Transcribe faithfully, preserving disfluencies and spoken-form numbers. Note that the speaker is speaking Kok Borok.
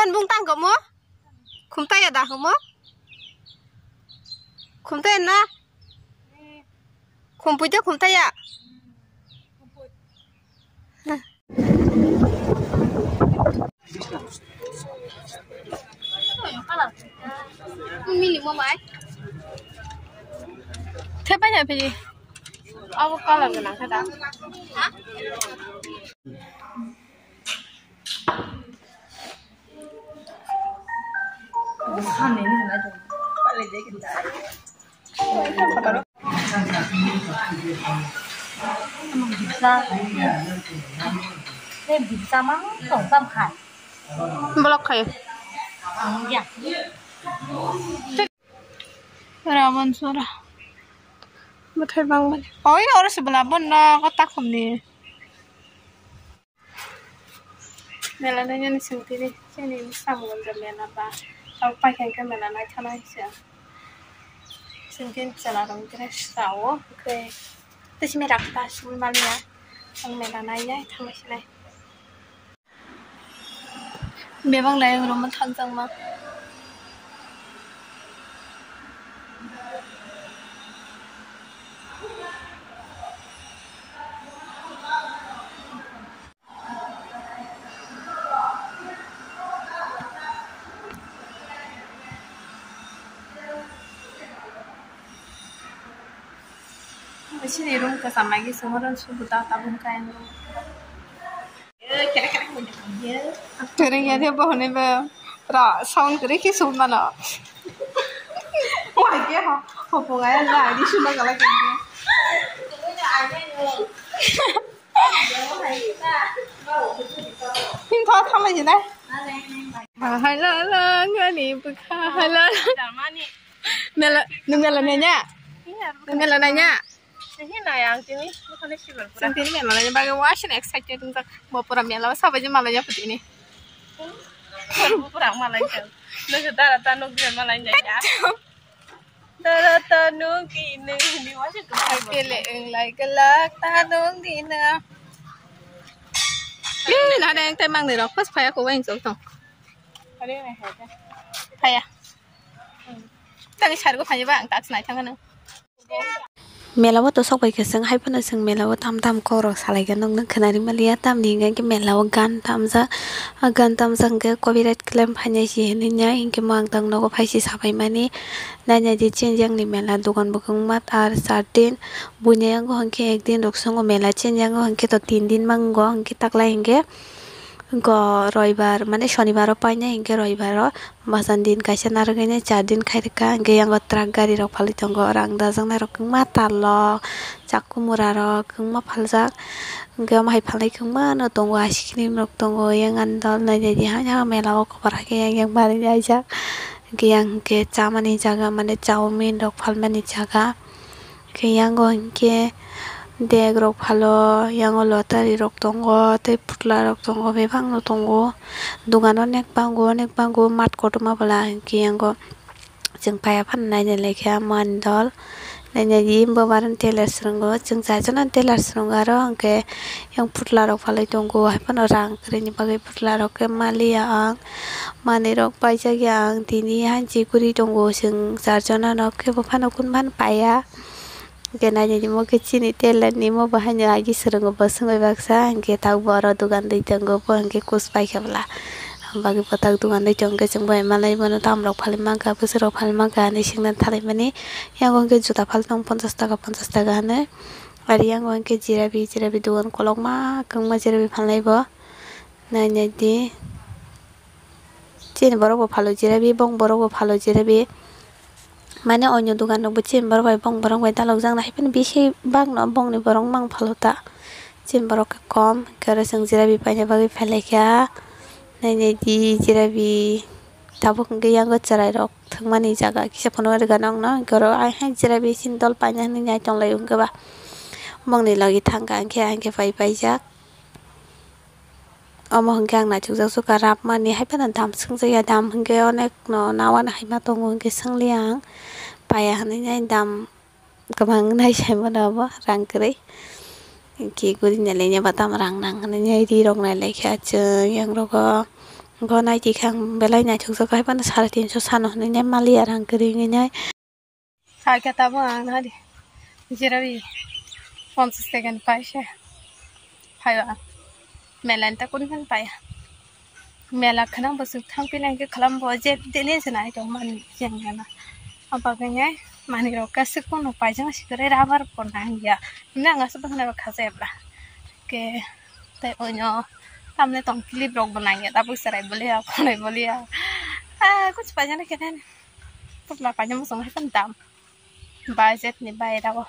Bung tang komo? Khumtaya da komo? Khumtaya na? Khumpui de khumtaya. Mili mo mai. Thepai na phi. Abo color gwnang khe da. Ha? Block khai. Rabon sora. Bwthai bangmani. Oi, oro se bwla bon no, ko takhumni. Mela nainani swngtini, chini samung wngjak mela ba. Abo paikha hwnkhe mela naithana se. Swngtini chwla rok dress rao, hwnkhe tei simi rakta simi maliya. Ang mela nainai thanglai sinai. Bebak lai ang room o thangjakma. Sini room kwcham bai khe sumorun subuda tabuk khe ang. Kereng ya dia bohne ba ra sound kere ki sum mano. Wah ke ho ho po ga ya na di sum ga la ke. Hin tho thamai jina. Hai la la ngani bukha hai la. Mela, nung mela nanya? Nung mela nanya? Chwng tini mela nanya bagwi wasing excited wngjak. Bo pura mela o sabai je malai ya putini. Bo pura malai jang. Nung dara ta nung dia malai jang ya. Dara ta nung ki nung ni wasing ko. Kele wnglai gelak ta nung di na. Ih, na deng tai mang ni rok pas phaya ko weng sok tong. Phaya. Tang sargo phaiba ang tak snai thangano. Mela o to sok bai khe chwng hai phano chwng mela o tam tam kok rok salai khe nokno khwnari maliya tamni hwnkhe mela o gan tamjak. A gan tamjak hwnkhe copyright claim phainai se hinwi nai hinkhe mo ang tang nogo phai se sabai mani nainai di chini yang ni mela dogan bo kwbangma tar char din buini yango hwnkhe ek din rok swngo mela chini yango hwnkhe to tin din mango hwnkhe taklai hwnkhe. Go roibar mane sonibaro painai hinkhe roibaro bajan din kaisa narwgwini char din khairwkha hinkhe yango truck gari rok phalwi tongo rang dajaknai rok kwbangma talok chaku mura rok kwbangma phaljak hinkhe omo hai phalnai kwbangma no tongo ice cream rok tongo yang ani dol nainani haino mela o kotor haikhe yang yang manwi aijak hinkhe yang hinkhe chamani jaga mane chowmin rok phalmani jaga. Khe yango hinkhe dek rok phalo, yango lottery rok tongo, tei putla rok tongo, bebak no tongo. Dogan onek bango, onek bango, mat kotorma bwla hinkhe yango chwng phaiya phano naina laikha mani dol. Naina di boba rok tailor swrwngo, chwng char jona tailor swrwngo aro hinkhe yang putla rok phalwi tongo, hai phano rang kwrwini bagwi putla rok khe maliya ang. Manwi rok paijak ya ang tini hanchi kwrwi tongo chwng char jona no khe bo phano kun phano paiya. Hwnkhe nainani mo khe chini tailor ni mo bo haino agi swrwngo bo swngwi baksa hwnkhe tabuk bo oro dogan dui tongo bo hwnkhe kus paikha bwla. Ang bagwi bo tak dogan dui tongo chwng bai malai bono tam rok phalwi mankha bwswk rok phalwi mankha hinwi swngna thalaimani. Yango hwnkhe juta phal tong ponchash taka ponchash taka hinwi. Ari yango hwnkhe jirabi jirabi dogan kolokma kwbangma jirabi phalnai bo. Nainai di. Chini borok bo phalo jirabi, bong borok bo phalo jirabi. Mane onyo dogan rok bo chini borok bai bong borok bai dalok jak nai, hai phano bisi bang no bong ni borok mang phalo ta. Chini borok khe kom, hwnkhe oro chwng jirabi paina bagwi phai laikha. Nainai di jirabi tabuk hwnkhe yango chwrai rok thwngmani jaga kisa phano rwgano ang no, hwnkhe oro ayang jirabi chini dol paina hinwi nai tong lai o hwnkhe ba. Bong ni logi thang kha hwnkhe, hwnkhe pai paijak. Omo hwnkhe ang naichukjak sukha, rapmani hai phano dam swngjakya, dam hwnkhe onekno nawano hai ma tongo hwnkhe swngli ang, paiya hinwi nai dam kwbang nai saimano obo rang kwrwi. Hwnkhe guri nai laiya ba tamo rang nang hinwi nai ri rok nai laikha chwng yang rogo. Go naiti khe ang belai naithokjak, hai phano sare tinso sano hinwi nai maliya rang kwrwi hinwi nai. Hai khe tabuk ang nadi jerawi ponchas taka ni paisa phaiba mela ni ta kunu phano paiya. Mela khwnang bwswk thang pila hwnkhe khwlam bo je daily se nai tong mani jeng mela. Apa khe nai manwi rok kwswk phano paijak sikre rubber bo nangya. Hwnwi ang aswk bwkhwnai bo khajaibla. Khe tei oino tamni tong clip rok bo nangya tabuk chwrai boliya khwnai boliya. Ah kuch paijak nai khe nai. Putla paijak muchung hai phano dam. Budget ni baira o.